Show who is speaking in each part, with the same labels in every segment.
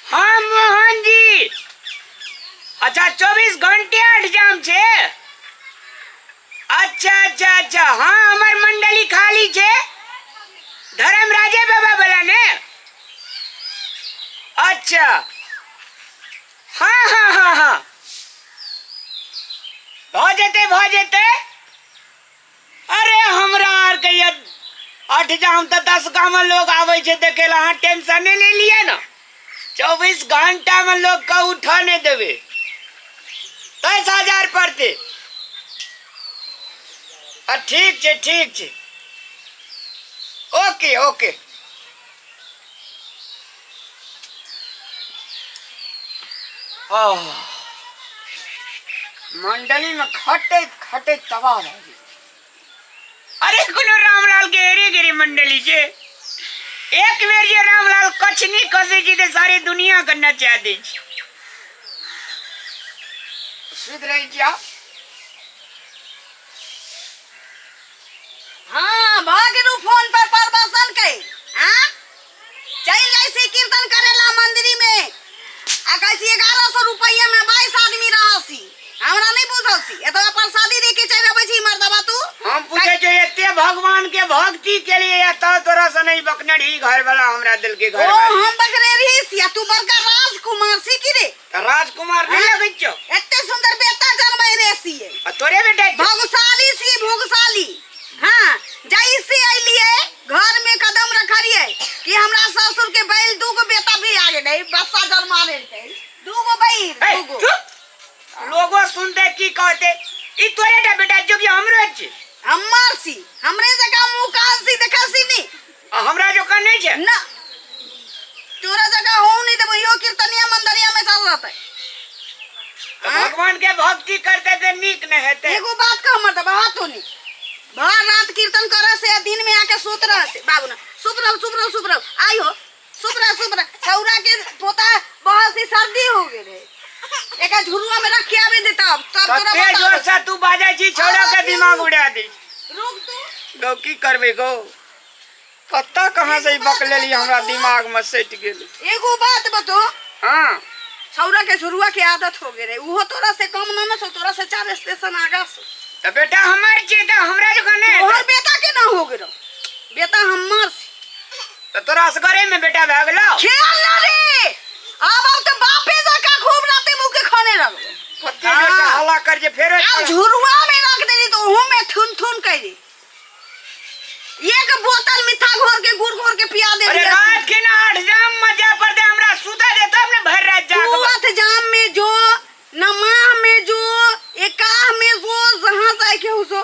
Speaker 1: हाँ मोहन जी। अच्छा 24 घंटे 8 जाम छे। अच्छा अच्छा अच्छा, हाँ हमर मंडली खाली छे, धर्मराजे बाबा वाला ने। अच्छा हाँ हाँ हाँ हाँ, भ जेते भ जेते। अरे हमरा आर के ये 8 जाम तो 10 गांव में लोग आवे छे देखे ला, अहाँ टेंशन नहीं ले लिए ना। 24 घंटा में लोग के उठा नहीं देवे। 10,000 पड़ते। ठीक छे ठीक छे, ओके ओके। मंडली में खटैत खटैत तबाह भऽ गेल। अरे कोनो रामलाल के हेरे गेरे मंडली छे, एक बेर जे रामलाल कछनी कसै छै तऽ सारी दुनिया के नचा दै छै। सुति रहै छी आब।
Speaker 2: हाँ भऽ गेलू फोन पर परवसन के। हाँ चलि जाइ छी कीर्तन करेला मंदिरी में, आ कहै छी 1100 रुपैया में 22 आदमी रहसी। हमरा नहीं बुझल छी, एतबा प्रसादी रे के चलि अबै छी मर्दबा तू।
Speaker 1: हम पूछे छो एते भगवान के भक्ति के लिए या तो तोरा से नहीं बकने रही घर वाला हमरा दिल के घर
Speaker 2: ओ,
Speaker 1: वाली।
Speaker 2: हम बकने रही छी, आ तू बड़का राजकुमार छी की रे?
Speaker 1: त राजकुमार नहीं
Speaker 2: हाँ?
Speaker 1: लगै छौ?
Speaker 2: एते सुंदर बेटा जन्मै रे छी।
Speaker 1: आ तोरे बेटा छौ?
Speaker 2: भोगशाली छी, भोगशाली। हाँ, जैसे अइलिए घर में कदम रखलिए कि हमरा ससुर के बैल दूगो बेटा भी आ गेलै, बच्चा जन्मा लेलकै, दूगो बैल,
Speaker 1: ए,
Speaker 2: दूगो।
Speaker 1: चुप। लोगो सुनते की कहते, ई तोरे टा बेटा छौ कि हमरो छी?
Speaker 2: हम्मर छी, हमरे जकाँ मुँह कान छी, देखै छी नी?
Speaker 1: आ हमरा जकाँ नहीं छै?
Speaker 2: ना, तोरा जकाँ होऊ नहीं देबो, इहो कीर्तनिया मंदरिया में चल रहतै।
Speaker 1: तऽ भगवान के भक्ति करते तऽ नीक न हेतै।
Speaker 2: एगो बात कह मर्दबा, हाथ तो नी भर रात कीर्तन करे से दिन में आके सुत रह से बाबू ना, सुत रह, सुत रह, सुत रह, आई हो, सुत रह, सुत रह। छौरा के पोता बहुत सी सर्दी हो गेल है, एका झुरुआ में रख के आबे देता अब, तब तोरा
Speaker 1: कते
Speaker 2: बता
Speaker 1: जोर से तू बाजै छी, छौरा के
Speaker 2: आवाज
Speaker 1: दिमाग
Speaker 2: नहीं।
Speaker 1: उड़ा दै।
Speaker 2: रुक तू।
Speaker 1: गौ की करबै गौ, कतऽ कहाँ से ई बक लेली, हमरा दिमाग में सटि गेल।
Speaker 2: एगो बात बतो।
Speaker 1: हाँ।
Speaker 2: छौरा के झुरुआ के आदत हो गेल, उहो तोरा से कम न न छौ, तोरा से 4 स्टेशन आगा से।
Speaker 1: तऽ बेटा हमर छी तऽ हमरा जकाँ नहि
Speaker 2: तोहर
Speaker 1: हेतै।
Speaker 2: बेटा के ना हो गेल, बेटा हमर छी।
Speaker 1: तऽ तोरा असगरे में बेटा भए गेलौ?
Speaker 2: खेल ना रे, आब आब तऽ बापे जकाँ खूब राते मुँह के खाने लगलो।
Speaker 1: कते जोर से
Speaker 2: हाँ।
Speaker 1: हल्ला कर जे फेरो
Speaker 2: आब
Speaker 1: छोड़ा।
Speaker 2: झुरुआ में रख देली तऽ ओहू में थुन थुन कैली। एक बोतल मीठा घोर के गुड़ घोर के पिया दे।
Speaker 1: अरे रात के ना 8 जाम मजा पर दे, हमरा सुता दे तब ने भर रात जाग।
Speaker 2: तू 8 जाम में जो नमाह में जो एकाह में जो जहां जाए के हो जो,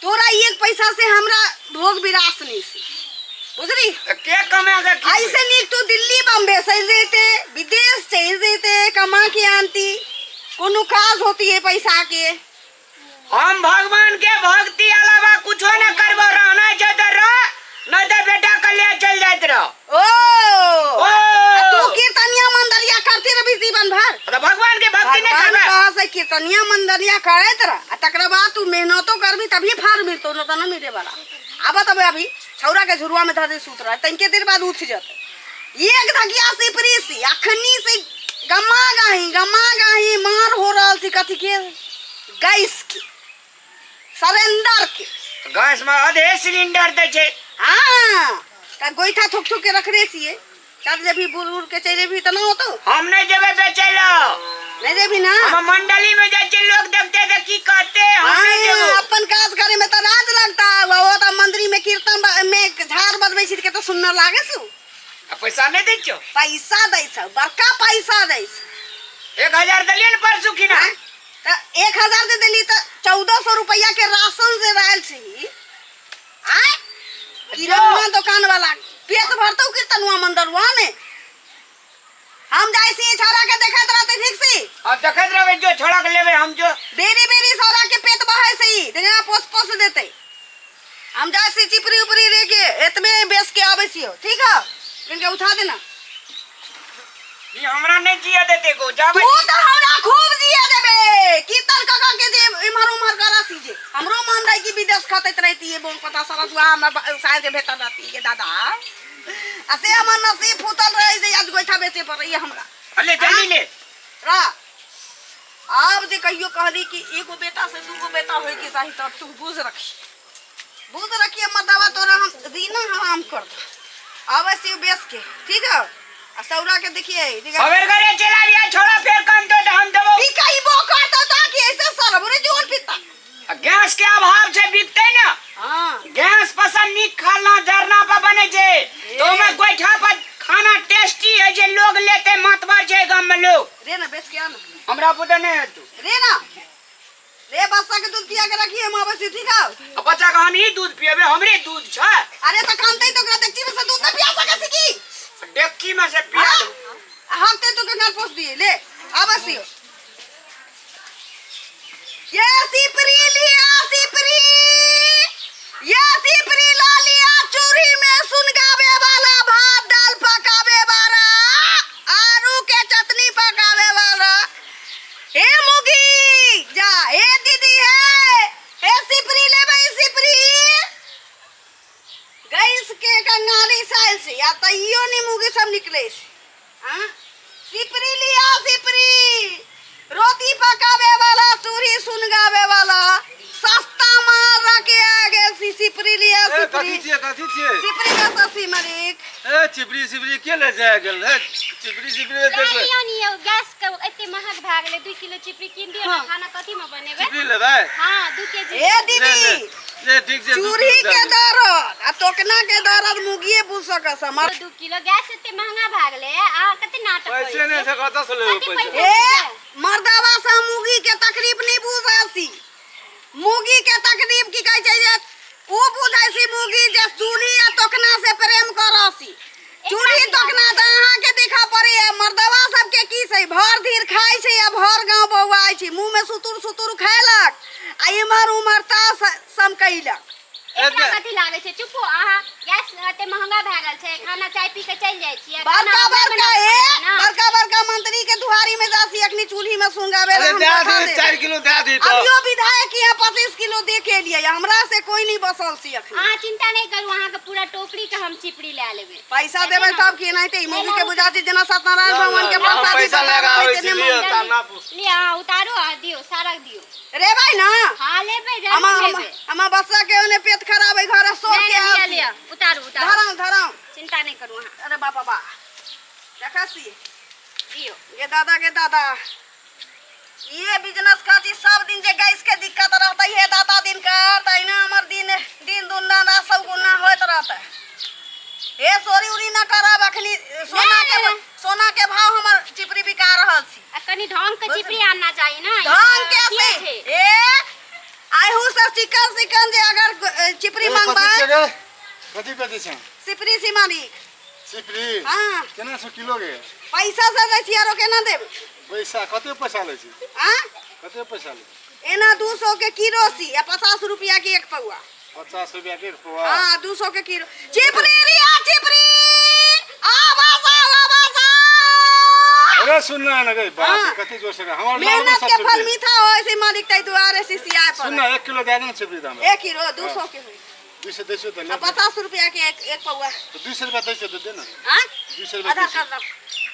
Speaker 2: तोरा एक पैसा से हमरा भोग विरास नहीं से, बुझली?
Speaker 1: त के कमा के खिएबै?
Speaker 2: ऐसे नीक तू दिल्ली बम्बे चलि जैते, विदेश चलि जैते, कमा के आनती, कोनो काज होती है पैसा के।
Speaker 1: हम भगवान के भक्ति अलावा कुछो न करबो, रहना छै त रह, नहीं त बेटा के ले चल जाइत रह।
Speaker 2: ओ,
Speaker 1: ओ।
Speaker 2: आ तू कीर्तनिया मंदरिया करते रहबी जीवन भर।
Speaker 1: त भगवान के भक्ति नहीं
Speaker 2: भगवान
Speaker 1: करबे।
Speaker 2: कहा से कीर्तनिया मंदरिया करैत रह, आ तकरा बाद तू मेहनतो करबी तभी फल मिलतो, न त न मिले वाला। आब तब अभी छौरा के झुरुआ में धर दे सुत रह, तनिके देर बाद उठ जतै। एक धकिया सिपरी सी अखनी से गमा गाही गमा गाही मार हो रहल सी, कथी के गैस के सिलेंडर के।
Speaker 1: गैस में आधे सिलेंडर दै छै।
Speaker 2: हाँ, त गोइठा थोक थोक के रखने छियै, चल जेबही बुढ़ बुढ़ के चलि जेबही त ना होतौ।
Speaker 1: हम नहीं जेबै बेचै ल।
Speaker 2: नहीं जेबही ना?
Speaker 1: हम मंडली में जाइ छियै, लोग देखते त की कहते, हम नहीं
Speaker 2: हाँ,
Speaker 1: जेबो।
Speaker 2: अपन काज करे में त राज लगता, वो त मंदिर में कीर्तन में झाड़ बजबै छी त सुनना लागे छौ।
Speaker 1: आ पैसा नहीं दै छौ?
Speaker 2: पैसा दै छौ, बड़का पैसा दै छौ।
Speaker 1: 1000 देलियै ने परसू खिना।
Speaker 2: हाँ? त 1000 दे देली त 1400 रुपया के राशन जे आयल छी, आय किराना दुकान वाला पेट भरतौ कीर्तनुआ मंदरुआ में। हम जाइ छी छौड़ा के देखैत रहते ठीक से।
Speaker 1: अब देखैत रहबै जो छौड़ा के लेबै हम जो।
Speaker 2: बेरी बेरी छौड़ा के पेट बहै से ई देखा पोस पोस देतै। हम जाइ छी चिपरी उपरी रे के एतबे बेच के आबै छियौ, ठीक है? इनके उठा देना।
Speaker 1: ई हमरा नहीं जिया देते गो, जाबै
Speaker 2: तू
Speaker 1: छी।
Speaker 2: तो हमरा खूब जिया देबे, कीर्तन क क के जे इम्हर उम्हर करा सी जे। हमरो मन रहे कि विदेश खतैत रहती है, बोम पता सारा दुआ हमरा साँझ के भेटल रहती है दादा। आ से हमर नसीब फूटल रहे जे आज गोइठा बेचे पड़ैया हमरा।
Speaker 1: अरे जल्दी ले।
Speaker 2: रा आब जे कहियो कहली कि एगो बेटा से दूगो बेटा होय के चाही, तब तू बुझ रखी, बुझ रखी हमर दवा तोरा हम दीना हराम कर दे। आबै छी बेच के, ठीक है? आ सौरा के देखिए, ठीक है?
Speaker 1: सवेर घरे चला लिया छोड़ा, फेर कम तो हम देबो।
Speaker 2: ई कहिबो करतो ताकि ऐसे सरबरे जोर पिता।
Speaker 1: आ गैस के अभाव छै, बिकते ना।
Speaker 2: हाँ।
Speaker 1: गैस पसंद नीक खाना जरना पर बने छै, तो में गोइठा पर खाना टेस्टी है जे लोग लेते मातबर छै गाम में लोग।
Speaker 2: रे ना बेच के आ ना।
Speaker 1: हमरा बुते नहीं हेतु।
Speaker 2: रे ना रे, बच्चा के दूध पिया के रखिए, हम आबै छी, ठीक है?
Speaker 1: आ बच्चा के हम ही दूध पियेबे, हमरे दूध छै।
Speaker 2: अरे तऽ खानते तो ओकरा डेकची में से दूध नहीं पिया सकै छी की?
Speaker 1: डेकची में से पिया
Speaker 2: हाँ?
Speaker 1: दो।
Speaker 2: हम ते तो के घर पोस दिए, ले आबै छी। ये सिपरी लिया सिपरी, ये सिपरी ला लिया, चूरी में सुनगावे वाला, भात दाल पकावे वाला, आलू के चटनी पकावे वाला। हे मुगी जा, हे दीदी, हे हे सिपरी लेबै सिपरी। गैस के कंगाली साइल से या तैयो नहीं मुगी सब निकले से। हाँ? सिपरी लिया सिपरी, रोटी पकावे वाला, चूरी सुनगावे वाला, सस्ता माल रखे आगे सी सिपरी लिया
Speaker 3: ए,
Speaker 2: सिपरी।
Speaker 3: कथी छियै, कथी छियै?
Speaker 2: सिपरी का ससी मालिक।
Speaker 3: ए चिपरी सिपरी के ले जाय गेल? ए चिपरी सिपरी देखबै।
Speaker 4: लियौ नि यौ, गैस के एते महग भए गेलै, 2 किलो चिपरी कीन दियौ ने।
Speaker 2: हाँ।
Speaker 4: खाना कथी में बनेबै?
Speaker 3: चिपरी लेबै?
Speaker 4: हाँ, 2 केजी।
Speaker 2: ए
Speaker 3: ले
Speaker 2: दीदी,
Speaker 3: ले ले, ठीक छै, दू
Speaker 2: चूड़ी
Speaker 3: किलो
Speaker 2: के
Speaker 3: दए दियौ।
Speaker 2: दर्द आ टोकना के दर्द मुगिए बुझ सकस हमर।
Speaker 4: 2 किलो गैस एते महंगा भए गेलै, अहाँ कते नाटक करै
Speaker 3: पैसे नहि
Speaker 4: छियै?
Speaker 3: छै, कतऽ से लेबै
Speaker 4: कते
Speaker 3: पैसा?
Speaker 4: पैसा?
Speaker 2: ए मर्दावा से मुगी के तकलीफ नहीं बुझासी, मुगी के तकलीफ की कहै छै जे उ बुझै छी मुगी जे चूल्ही आ टोकना से प्रेम करसी। चूल्ही टोकना तऽ अहाँके देखऽ पड़ैया, मर्दवा सबके की छै, भर धीर खाइ छै आ भर गाँव बौआइ छै, मुँह में सुतुर सुतुर खैलक आ इम्हर उम्हर तास समकैलक।
Speaker 4: एकरा कथी लागै छै? चुपो अहाँ। गैस एते महंगा भए गेल छै, खाना चाय पी के चलि जाइ छियै, खाना
Speaker 2: बड़का
Speaker 4: हमरे
Speaker 2: बड़का
Speaker 4: बनाबऽ
Speaker 2: ए
Speaker 4: पड़ै छै ने।
Speaker 2: बड़का बड़का मंत्री के दुहारी में जासी अखनी चूल्ही में सुनगावे
Speaker 3: अरे
Speaker 2: हम
Speaker 3: दए
Speaker 2: बैठा
Speaker 3: दी,
Speaker 2: देब।
Speaker 3: 4 किलो दए दी तऽ।
Speaker 2: अभियो विधायक यहाँ 25 किलो दे के लिए, हमरा से कोई नहीं बसल सी अखनी।
Speaker 4: अहाँ चिंता नहि करू, अहाँके पूरा टोकरी के हम चिपरी लए लेबै।
Speaker 2: पैसा देबै तब की, एनाहिते ई मौगी के बुझा दी जेना सत्यनारायण भगवान के
Speaker 3: ना, ना,
Speaker 2: प्रसादी
Speaker 3: पैसा
Speaker 2: बता
Speaker 3: लगाबै
Speaker 2: रहै
Speaker 3: छी,
Speaker 2: तेने
Speaker 3: लिअ,
Speaker 2: मौगी।
Speaker 3: ता नापू।
Speaker 4: लिअ, अहाँ उतारू आ दियौ, सारा दियौ।
Speaker 2: रे भाई ना।
Speaker 4: हाँ, लेबै, जरूर
Speaker 2: हमा
Speaker 4: लेबै।
Speaker 2: हमा बच्चा के ओने पेट खराब है, घर सोर
Speaker 4: नहि,
Speaker 2: के
Speaker 4: नहि, लिअ
Speaker 2: आसी।
Speaker 4: लिअ, उतारू उतारू।
Speaker 2: धराऊ धराऊ।
Speaker 4: चिंता नहि करू अहाँ।
Speaker 2: अरे बाबा बा, देखा सी।
Speaker 4: दियौ।
Speaker 2: गे दादा गे दादा, ये बिजनेस खातिर सब दिन जे गैस के दिक्कत रहते है दाता दिन कर तहिना हमर दिन दिन दुना ना सब गुना होइत रहते। हे सोरी उरी ना करब अखनी, सोना के
Speaker 4: नहि।
Speaker 2: सोना के भाव हमर चिपरी बिका रहल छी।
Speaker 4: आ कनि ढंग के चिपरी आनना चाही ना। ई
Speaker 2: ढंग के
Speaker 4: अथिये
Speaker 2: से
Speaker 4: छै।
Speaker 2: ए आइहू से चिकन चिकन जे अगर चिपरी
Speaker 5: ए, कथी
Speaker 2: मंगबै।
Speaker 5: छै गे? कथी बेचै छै?
Speaker 2: चिपरी छी मालिक।
Speaker 5: चिपरी?
Speaker 2: हाँ।
Speaker 5: केना छौ किलो गे?
Speaker 2: पैसा से दै छी, आरो केना देब?
Speaker 5: पैसा कते पैसा लै छी?
Speaker 2: हाँ?
Speaker 5: कते पैसा लै छी?
Speaker 2: एना 200 के किलो सी आ 50 रुपया के एक पौआ।
Speaker 5: 50 रुपया के एक पौआ?
Speaker 2: हाँ, 200 के किलो। चिपरी रिया चिपरी, आवाज आओ आवाज आओ।
Speaker 5: अरे सुन ना ना गे, बाप रे,
Speaker 2: हाँ।
Speaker 5: कते जोर से गे। हमर नाम
Speaker 2: मेहनत
Speaker 5: सब
Speaker 2: के फल
Speaker 5: चिपरी।
Speaker 2: मीठा होय छै मालिक, ताहि दुआरे सिसियाए
Speaker 5: सुन
Speaker 2: पड़े।
Speaker 5: ना, 1 किलो दए दे ना चिपरी दाम।
Speaker 2: 1 किलो 200 के होई।
Speaker 5: 200 दै छियौ तऽ
Speaker 2: आ
Speaker 5: ले।
Speaker 2: 50 रुपया के एक पौआ।
Speaker 5: तऽ 200 रुपया दै छियौ तऽ दे ना।
Speaker 2: हाँ?
Speaker 5: 200 रुपया
Speaker 2: आधार
Speaker 5: दै छियौ।
Speaker 2: कार्ड रख।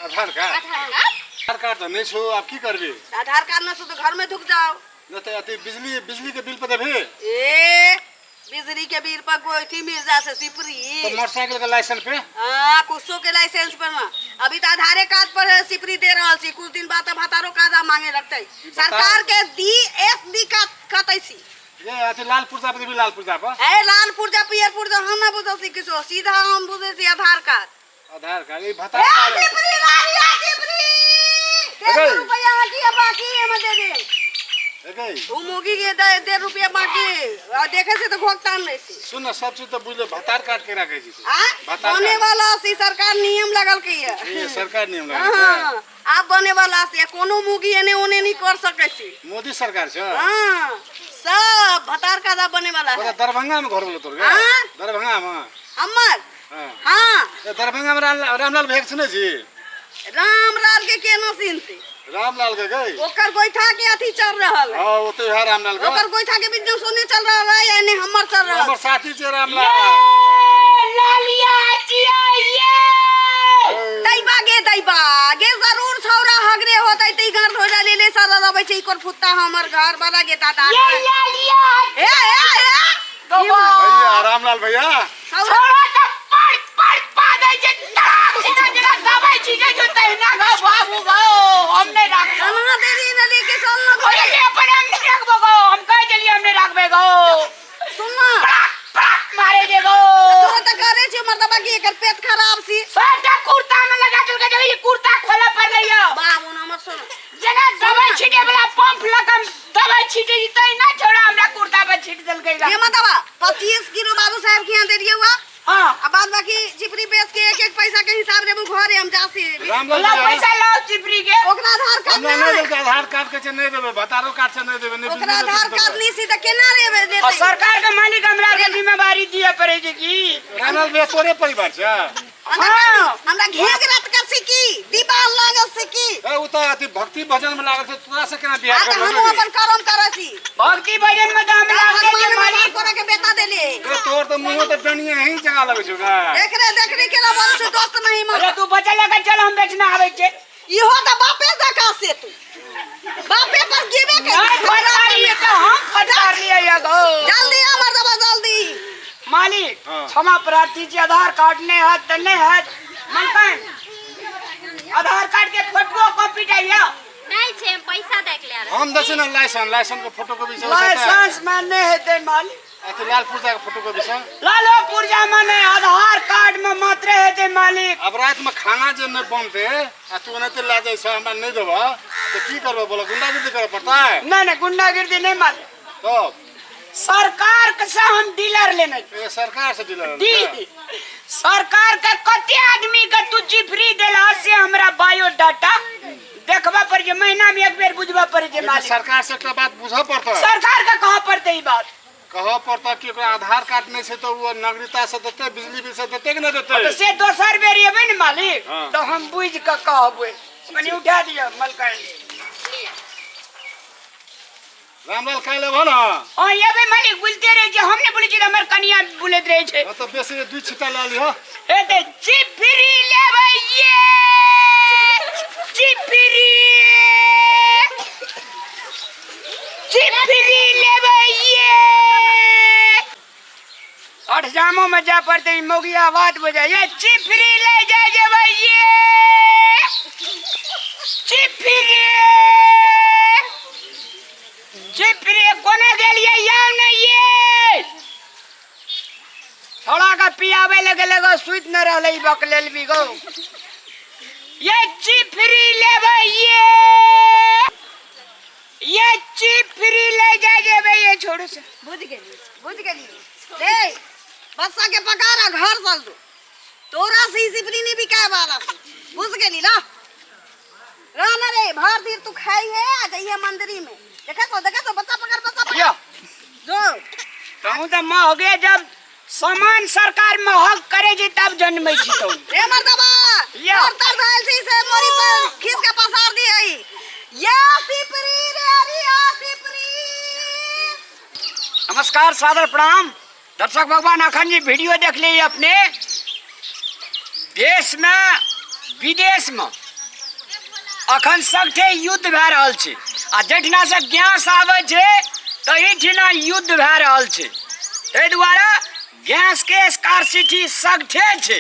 Speaker 5: आधार कार्ड?
Speaker 4: आधार कार्ड?
Speaker 5: आधार कार्ड तऽ नहि छौ, आब की करबी?
Speaker 2: आधार कार्ड नहि छौ तऽ घर में ढुक जाओ।
Speaker 5: नहि तऽ अथी बिजली बिजली के बिल पर देबही?
Speaker 2: ए बिजली के बिल पर गोइठी मिल जा से सिपरी।
Speaker 5: तऽ मोटरसाइकिल के लाइसेंस पे?
Speaker 2: हाँ, कुछो के लाइसेंस पर ना, अभी तो आधारे कार्ड पर है सिपरी दे रहल छी, कुछ दिन बाद तो भतारो कार्ड मांगे लगतै। सरकार के डी एस डी का कतै छी।
Speaker 5: ये अथी लाल पुर्जा पर देबही, लाल पुर्जा पर?
Speaker 2: ए लाल पुर्जा पियर पुर्जा हम ना बुझै छी किछो, सीधा हम बुझै छी आधार कार्ड।
Speaker 5: आधार कार्ड ई भतार
Speaker 2: ए
Speaker 5: कार्ड।
Speaker 2: सिपरी लालिया सिपरी,
Speaker 5: अरे।
Speaker 2: 1.5 रुपया की बाकी हम दे दे।
Speaker 5: ए गई।
Speaker 2: उ मुगी के 1.5 रुपया बाकी आ देखे से तो भुगतान नहीं छी।
Speaker 5: सुन ना, सब चीज तो बुझले, भतार कार्ड केकरा कहै छी?
Speaker 2: आ
Speaker 5: भतार
Speaker 2: बने
Speaker 5: कार्ड।
Speaker 2: वाला सी सरकार नियम लगल के है।
Speaker 5: ई सरकार नियम लगल छै।
Speaker 2: हाँ, आब बने वाला से कोनो मुगी एने ओने नहीं कर सकै छी।
Speaker 5: मोदी सरकार छै।
Speaker 2: हाँ, सब भतार कार्ड आब बने वाला है।
Speaker 5: ओकरा दरभंगा में घर बोलो तोर गे?
Speaker 2: हाँ?
Speaker 5: दरभंगा में?
Speaker 2: हमर?
Speaker 5: हाँ।
Speaker 2: हाँ।
Speaker 5: ए, दरभंगा में रामलाल भैया के सुनै छी?
Speaker 2: रामलाल के केना सुनते?
Speaker 5: रामलाल के गई?
Speaker 2: ओकर गोइठा के अथी चल रहल है।
Speaker 5: हाँ, ओते है रामलाल के।
Speaker 2: ओकर गोइठा के बिजनेस ओने चल रहल है, एने हमर चल रहल।
Speaker 5: हमर साथी छै रामलाल।
Speaker 1: ये लालिया चिया ये
Speaker 2: दैबा गे दैबा गे जरूर छौरा हगरे होतै त ई घर धोला ले ले सारा रहबै छै ई कोन फुत्ता हमर घर वाला गे दादा
Speaker 1: ये लालिया
Speaker 2: ए ए ए
Speaker 5: भैया रामलाल भैया
Speaker 2: छौरा
Speaker 1: छोड़ा त पड़ पड़ पा दै छै तड़ाक छिना जेना दबाई छिटे जो तहिना गो बाबू गो हम नहीं राखबो
Speaker 2: कन्हा देरी न लेके चल न
Speaker 1: अरे के अपन हम नहीं राखबो गो हम कह देलिए हम नहीं राखबे गो
Speaker 2: सुन न
Speaker 1: पड़ाक पड़ाक मारे जे गो
Speaker 2: तोरा त करे छी मर्दबा की एकर पेट खराब छी
Speaker 1: सबटा कुर्ता में लगा देलकै जब ई कुर्ता खोले पड़लै यौ
Speaker 2: बाबू न हमर सुन
Speaker 1: जेना दवाई छीटे वाला पंप लग दवाई छीटे छी तहिना छोड़ा हमरा कुर्ता पर छीट देलकै
Speaker 2: ये मर्दबा 25 किलो बाबू साहब के यहाँ दे दिए हुआ
Speaker 1: हां
Speaker 2: आ बाद बाकी चिपरी बेच के एक एक पैसा के हिसाब देबू घरे हम जासी
Speaker 5: रामलाल
Speaker 1: ला
Speaker 5: भैया
Speaker 1: पैसा लाओ चिपरी के
Speaker 2: ओकरा आधार कार्ड
Speaker 5: हमरा
Speaker 2: नहीं
Speaker 5: नहि देलकै आधार कार्ड के छै नहि देबै भतारो कार्ड से नहि देबै नहि
Speaker 2: ओकरा
Speaker 5: बिजली
Speaker 2: आधार
Speaker 5: बिल
Speaker 2: कार्ड
Speaker 5: देबै।
Speaker 2: नहीं सी त केना रे
Speaker 1: और
Speaker 2: देतै
Speaker 1: सरकार के मालिक हमरा के जिम्मेवारी दिए पड़े छै की
Speaker 5: रामलाल भैया तोरे परिवार छै
Speaker 2: हमरा हमरा घेघ रात कर सी की दीवार लागल सी की
Speaker 5: ए, उ तऽ अथी भक्ति भजन में लागल छै तोरा से केना बियाह
Speaker 2: आ त
Speaker 5: कर
Speaker 2: हमहूँ अपन कर्म करै छी
Speaker 1: भक्ति भजन में दाम लागे
Speaker 2: भगवान
Speaker 1: छै
Speaker 2: हमरा
Speaker 1: मालिक
Speaker 2: तोरा के बेटा देले
Speaker 5: ए, तोर तऽ मुँह तऽ डनिए ही जगह लगै छौ गा
Speaker 2: देख रे देख रे केना बोलै छै दोस्त नहीं
Speaker 1: अरे
Speaker 2: मन
Speaker 1: तू बचा लगा चल हम बेचना आबै छै
Speaker 2: इहो त बापे जका से तू बापे पर गिबे के
Speaker 1: नहीं फटकार लिए तो हम फटकार लिए ये गो
Speaker 2: जल्दी आ मर्दबा जल्दी
Speaker 1: मालिक
Speaker 5: हाँ।
Speaker 1: क्षमा प्रार्थी छी आधार कार्ड नहीं है त नहीं है मलकान आधार कार्ड के फोटो कॉपी चाहिए
Speaker 4: नहीं छै हम पैसा देख ले रहल
Speaker 5: हम दै ने लाइसेंस लाइसेंस के फोटोकॉपी से
Speaker 1: लाइसेंस में नहीं हेतै मालिक
Speaker 5: अथी लाल पुर्जा के फोटोकॉपी से
Speaker 1: लालो पुर्जा में नहीं आधार कार्ड में मात्र हेतै मालिक
Speaker 5: अब रात में खाना जे नहीं बनते आ तू ओनाहिते लए जाइ छह हमरा नहीं देबह तो की करबह बोलो गुंडागिर्दी करे पड़ता है
Speaker 1: नहीं नहीं गुंडागिर्दी नहीं मालिक
Speaker 5: तब
Speaker 1: सरकार के से हम डीलर लेने छी।
Speaker 5: ए सरकार से डीलर
Speaker 1: दी सरकार के कते आदमी के तू चिफरी देला से हमरा बायोडाटा देखबा पर जे महीना में एक बेर बुझबा पड़े जे
Speaker 5: लेकिन
Speaker 1: मालिक
Speaker 5: सरकार से एकटा बात बुझऽ पड़तै
Speaker 1: सरकार के कहाँ पड़ते ई बात
Speaker 5: कहऽ पड़तै कि ओकरा आधार कार्ड नहि छै तऽ ओ नागरिकता से देतै बिजली बिल से देतै कि नहि देतै
Speaker 1: तऽ से दोसर बेर एबै ने मालिक
Speaker 5: हाँ।
Speaker 1: तऽ हम बुझि कऽ कहबै कनि उठा दिअ मलकाइन
Speaker 5: रामलाल काल्हि एबह ने
Speaker 1: हँ एबै मालिक बुझते रहै छै हम नहि बोलै छियै तऽ हमर कनिया बुलैत रहै छै
Speaker 5: हँ तऽ बेसी दुई छिट्टा लए लिहऽ
Speaker 1: हे तऽ चिपरी लेबै ये चिपरी चिपरी लेबै ये अठजामो में जाय पड़तै ई मौगिया बात बुझाइ ये चिपरी ले जाय जेबै ये चिपरी चिपरी कोना गेलियै यौ ने ये थोड़ा का पियाबे लगे लगो सुति न रहलै बकलेल भी गो ये चिपरी लेबै ये ये चिपरी ले जाय जेबै ये छोड़ू से
Speaker 2: बुझ गेली बुझ गेली रे बच्चा के पकड़ आ घर चल दो तोरा से ई सिपरी नहीं बिकाए वाला बुझ गेली ना रहना रे भर दिन तू खाई है आ जाइए मंदिरी में देखा तो देखा तो बच्चा पकड़ बच्चा पकड़
Speaker 1: यो
Speaker 2: जो
Speaker 1: कहूँ तऽ महगे जब सामान सरकार महग करे छै तब जन्मै छी तो
Speaker 2: रे मर्दबा
Speaker 1: या।
Speaker 2: तर तर धायल छी से मोरी पर खींच के पसार दिए या सिपरी रे अरे या सिपरी
Speaker 1: नमस्कार सादर प्रणाम दर्शक भगवान अखन जे वीडियो देख लिए अपने देश में विदेश में अखन सगठे युद्ध भए रहल छै आ जाहिठिना से गैस आबै छै तहिठिना युद्ध भए रहल छै ताहि दुआरे गैसके स्कारसिटी सगठे छै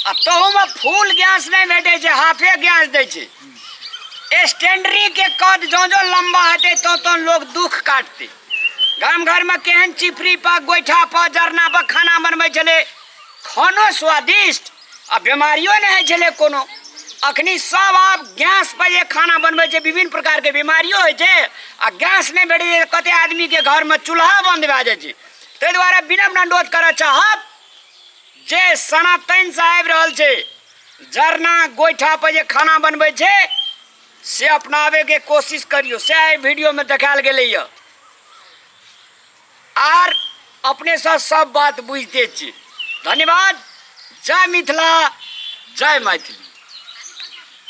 Speaker 1: आ तहूमे फुल गैस नहि भेटै छै हाफे गैस दै छै स्टेंडरीके कद जँ जँ लम्बा हेतै तँ तँ लोक दुख काटतै गाम घरमे केहन चिपरी पर गोइठा पर जरना पर खाना बनबै छलै खानो स्वादिष्ट आ बीमारियो नहि होइ छलै कोनो अखनी सब आब गैस पर जे खाना बनबै छै विभिन्न प्रकारके बीमारियो होइ छै आ गैस नहि भेटै छै कते आदमीके घरमे चूल्हा बन्द भए जाइ छै ताहि दुआरे विनम्र अनुरोध करऽ चाहब जे सनातनसँ आबि रहल छै जरना गोइठा पर जे खाना बनबै छै से अपनाबैके कोशिश करियौ से एहि वीडियोमे देखायल गेलैए आर अपने सब सब बात बुझते छी धन्यवाद जय मिथिला जय मैथिली।